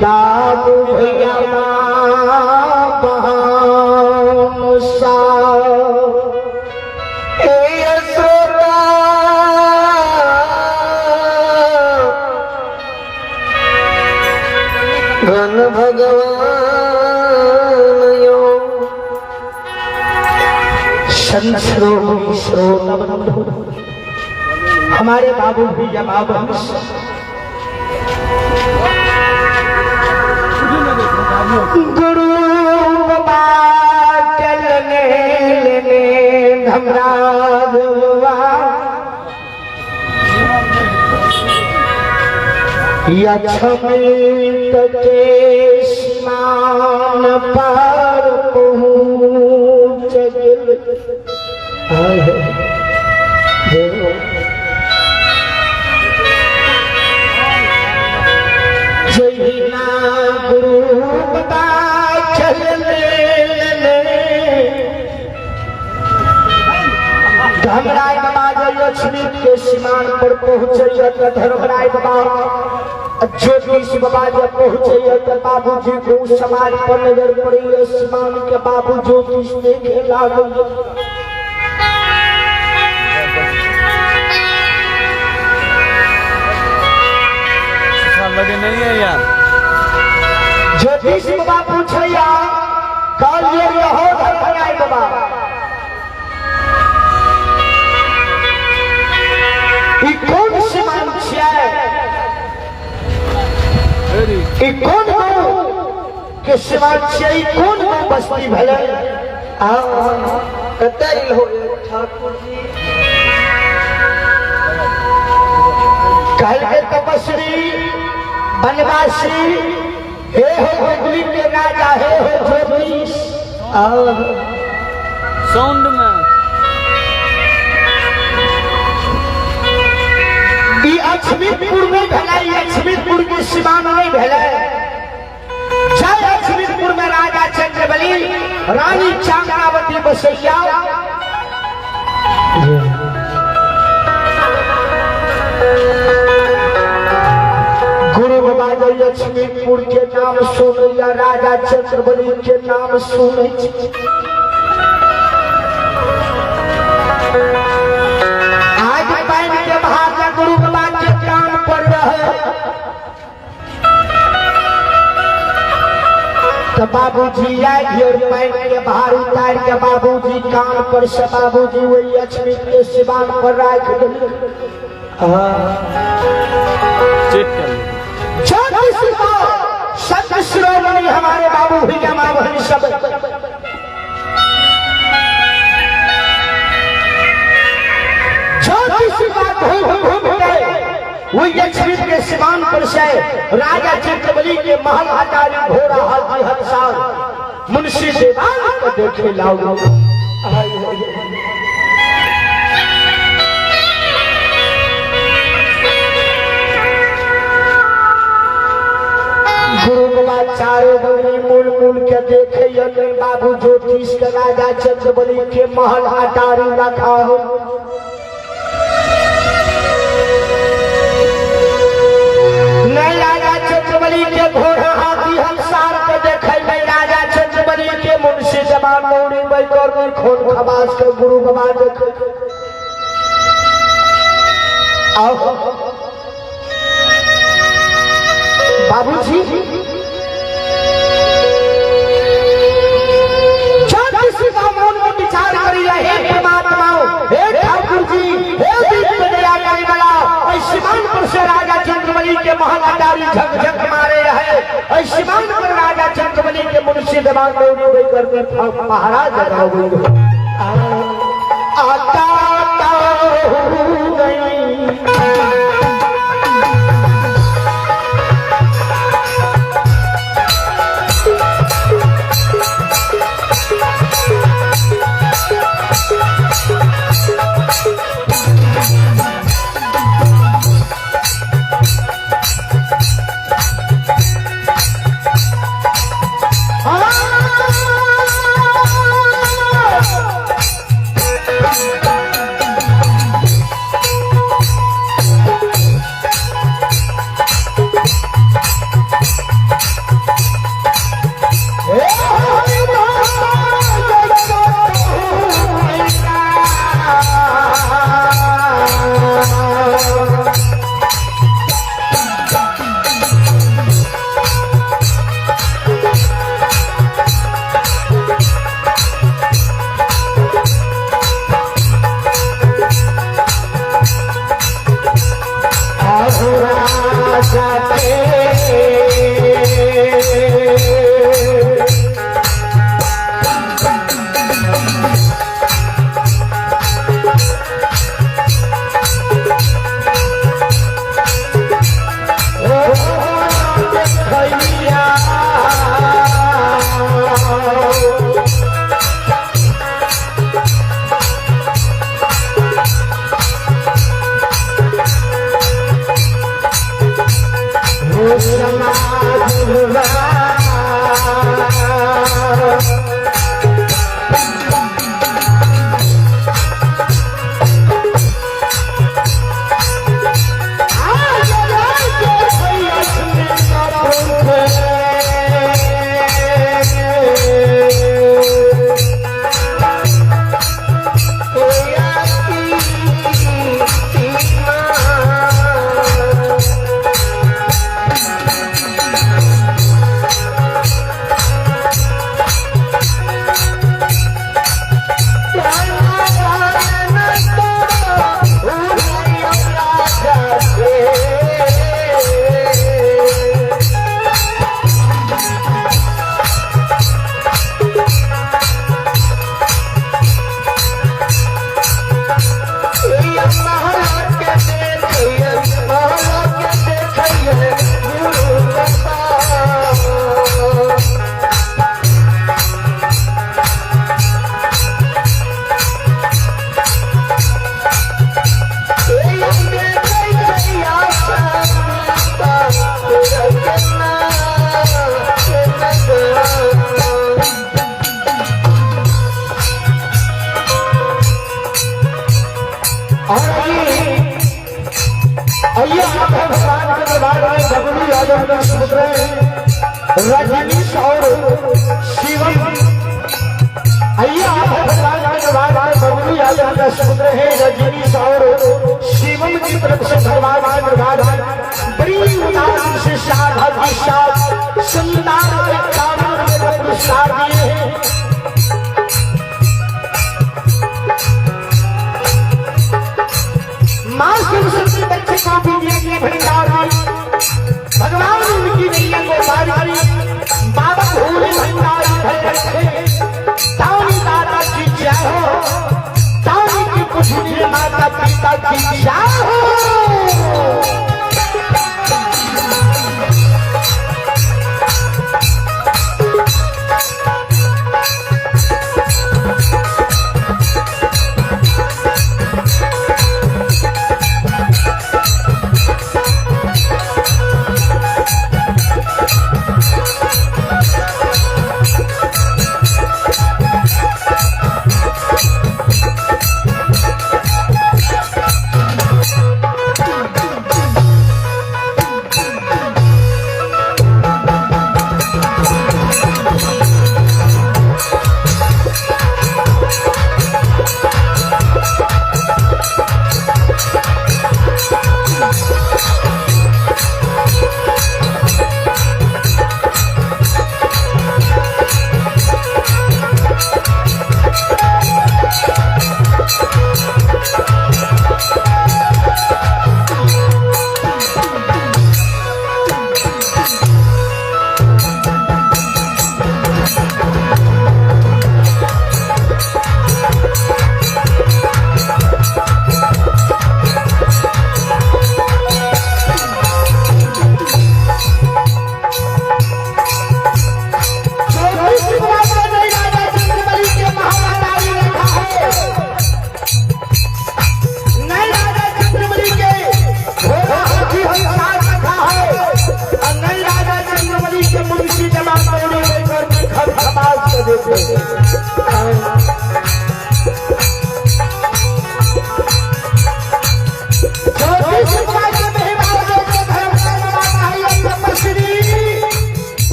बाबू भैया बहन ए श्रोता घन भगवान यो संत श्रोमणी श्रोता बंधु, हमारे बाबू भैया बाबू गुरु बाबा चलने लेने धमराज बाबा लक्ष्मी के सीमान पर पहुँच गेल। आय हे देव। जहिना गुरु बाबा चलने धर्मराय बाबा जब लक्ष्मी के सीमान पर पहुंचे तो धर्मराय बाबा ज्योतिष बाबा जब पहुंचे तो बाबूजी को उस समाज पर नजर पड़ी। सीमान के बाबू ज्योतिष देखे लागल। लगे नहीं है यार। ज्योतिष बाबा पूछैया कहलिए रहो धर्मराय बाबा ई कोन सीमान छियै, ई कोन गाँव के सीमान छियै, ई कोन गाँव बस्ती भेलै? आ कतऽ एलहो ठाकुर जी? कहलकै तपस्वी बनवासी हे हो गुगली के राजा हे हो ज्योतिष। और साउंड में ई अक्षमितपुर नहीं भेलै, ई अक्षमितपुर के सीमान नहीं भेलै। जय अक्षमितपुर में राजा चंद्रबली रानी चांगनावती बसैया। गुरु बाबा जय लक्ष्मीपुर के नाम सुनैया, राजा चंद्रबली के नाम सुनै छी। आज पानि के भाग गुरु बाबा के कान पर रहे तो बाबूजी आए घेर पानि के बाहर उतार के बाबूजी कान पर से बाबूजी वही लक्ष्मी के सिवान पर राख देलक। चेक कर लो। ज्योतिष संत शिरोमणि हमारे बाबू भैया माँ बहन सब ज्योतिष का घूम घूम गए वो लक्ष्मी के सिवान पर से राजा चंद्रबली के महल अटारी घोड़ा हाथी हथसार मुंशी देवान को देखे लाओ। गुरु बाबा चारों बगली मूल मूल के देखे नहीं बाबू ज्योतिष के राजा चंद्रबली के महल अटारी रखा हो। नहीं राजा चंद्रबली के घोड़ा हाथी हंसार के देखे नहीं राजा चंद्रबली के मुंशी जवान मौरी बैकर में खून खबास के गुरु बाबा देखे। आओ बाबूजी ज्योतिष का मन में विचार करिए, हे परमात्मा, हे ठाकुर जी, हे दीप में दया करे वाला, ऐ सीमान पर से राजा चंद्रबली के महल अटारी झक झक मारे रहे, ऐ सीमान पर राजा चंद्रबली के मुंशी दीवान गौरी बैकर में पहरा जगाओ गई। आता हो गई। और आइए आइए आप हैं भगवान के दरबार में बबलू यादव के सुपुत्र रजनीश और शिवम। आइए आप हैं भगवान के दरबार में बबलू यादव का सुपुत्र है रजनीश और शिवम की तरफ से भगवान के दरबार में बड़ी उदार से साधक के साथ सुंदर 51 रुपए का पुरस्कार दिए हैं। माँ सरस्वती बच्चे को भी दिया गया भंडार, भगवान उनकी नैया को पार करी, बाबा भोले भंडारी भर रखे, तानी दादा की जय हो, तानी की पूजनीय माता पिता की जय हो।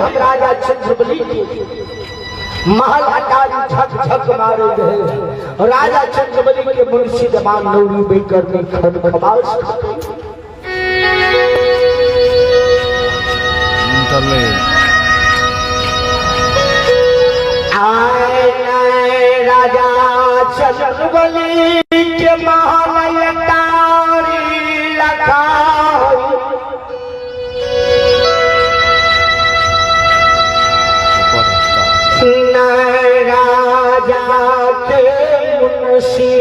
हम राजा चंद्रबली के महल अटारी झक झक मारे रहे। राजा चंद्रबली के मुंशी दमान नौरी बेकर में खन खबास। आए नए राजा चंद्रबली के महल अटारी लखा। राजा के मुंशी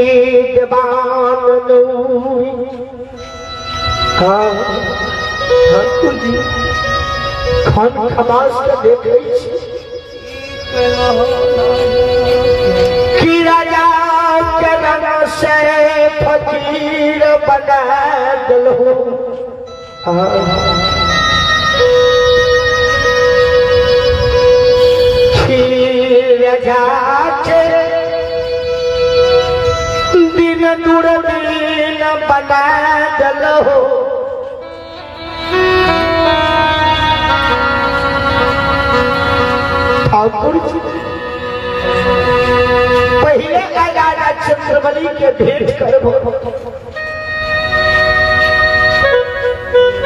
दीवान नूरी। ठाकुर जी, खन खबास के देखे छी कि राजा के रंग से फकीर बना दिलहु। खीर जाके दिन दूर दिन बना दिलहु। ठाकुर जी, पहले का राजा चंद्रबली के भेंट करबो,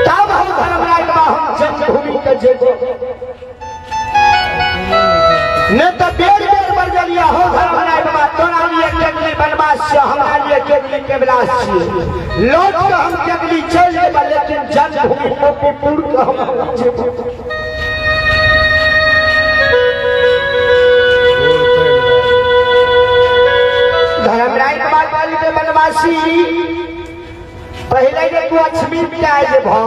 तब हम धर्मराज बा हम जन्मभूमि के जेबो। न तो बेर बेर बरजलिया हो धर्मराज बाबा, तोरा लिए केगली बनवास छियो, हमरा लिए केगली केवलास छियो। लौट के हम केगली चल जेबा, लेकिन जन्मभूमि गोपीपुर के हम जेबो। धर्मराज बाबा कहल के बनवासी, पहले जे तू अक्षमी के जेबो,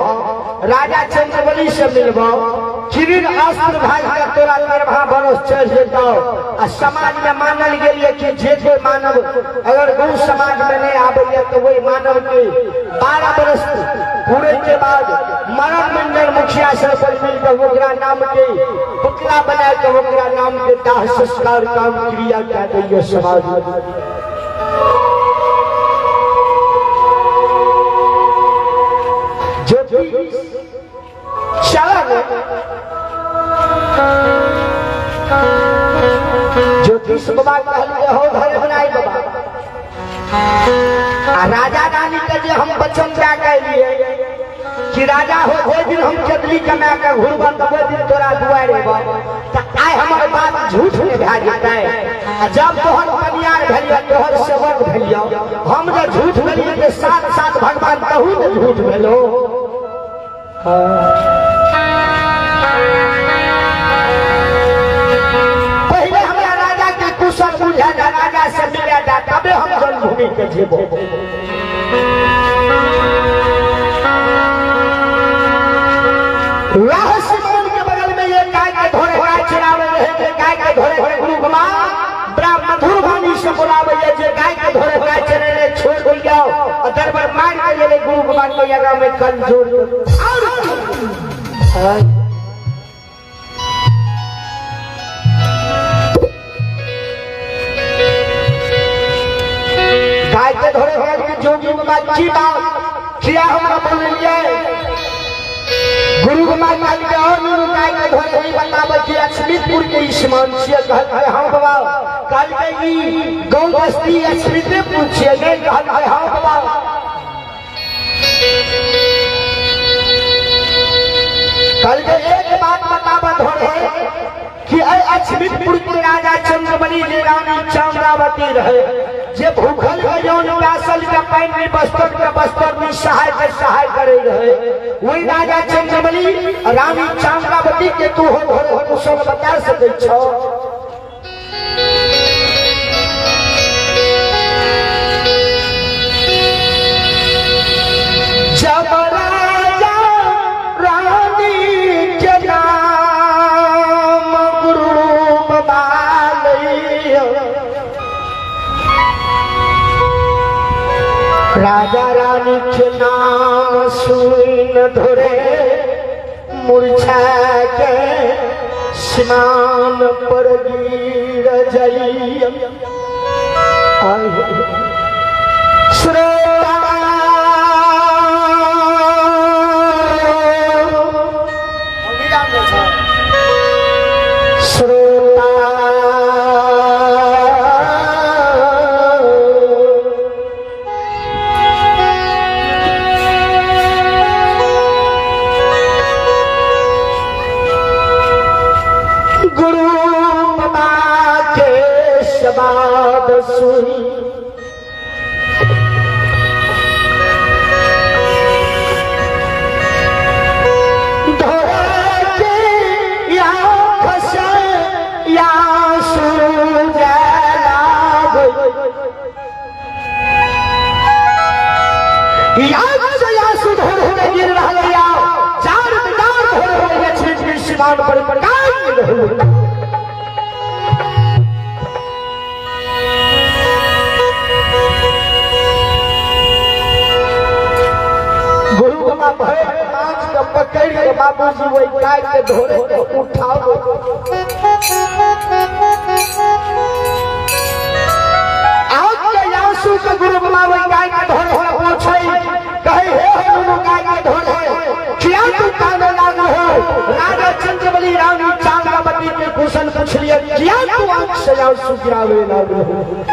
राजा चंद्रबली से मिलबो, किरण अस्त्र भाई के तोरा गर्भा बरस चढ़ जेतौ। आ समाज में मानल गेल ये कि जे कोई मानव अगर गौ समाज में नहीं आबैया तो वही मानव के 12 बरस पूरे के बाद मरण मंडल मुखिया सरपंच मिलकर ओकरा नाम के पुतला बना के ओकरा नाम के दाह संस्कार काम क्रिया कए दैया समाज में। ज्योति चलन ज्योतिष बाबा कहल हो घर बनाई बाबा, आ राजा रानी के जे हम वचन दए के एलियै कि राजा हो ओहि दिन हम केतली कमा के घुरबन तऽ ओहि दिन तोरा दुआरि एबौ, तऽ आइ हमर बात झूठ नहि भए जेतै। आ जब तोहर कनियार भेलियौ, तोहर सेवक भेलियौ, हम जे झूठ भेलियै तऽ साथ साथ भगवान तहू ने झूठ भेलो। पहले हमरा राजा के कुशल बुझा जा, राजा से मिले जा, तबे हम जन्मभूमि के जेबो। वह सिमोन के बगल में ये गाय के धोरे गाय चरावे रहे, जे गाय के धोरे गुरु बाबा बड़ा मधुर वाणी से बोलावे, जे गाय के धोरे गाय चरे छोड़ जाओ और दरबार मार के ले गुरु बाबा को यहाँ में कल जोड़। और गाय के धोरे गाय के जोगी बाबा की बात किया हमरा बोलिए। गुरु बाबा कहल के और गुरु गाय के धोरे ही बतावे कि लक्ष्मीपुर के ईश्मान छियै। कहल के हाँ बाबा। कहल के ई गौ बस्ती लक्ष्मीपुर छियै नहीं? कहल के हाँ बाबा। कहल के एक बात बतावा धोरे कि ऐ अक्षमितपुर के राजा चंद्रबली जे रानी चामरावती रहे, जे भूखल के यौन प्यासल के पानि नहीं, बस्तर के बस्तर नहीं, सहाय के सहाय करे रहे, वही राजा चंद्रबली रानी चामरावती के तू हो धोरे कुशल बता सकै छौ। जब राजा रानी के नाम गुरु बाबा लैया, राजा रानी के नाम सुन धोरे मूर्छा के स्नान पर गिर जाइया। श्रोता शबाद सुन पर पर गुरु बाबा भय माछ के पकड़ के बाबूजी वही गाय के धोरे के उठाओ। आज के आंसू के गुरु बाबा वही गाय के धोरे के पूछे, कहे हे हो गुरु गाय के धोरे किया तू काने लागो हो? राजा चंद्रबली रानी चांद्रावती के कुशल पूछ लिए, किया तू आंख से आंसू गिरावे लागो हो?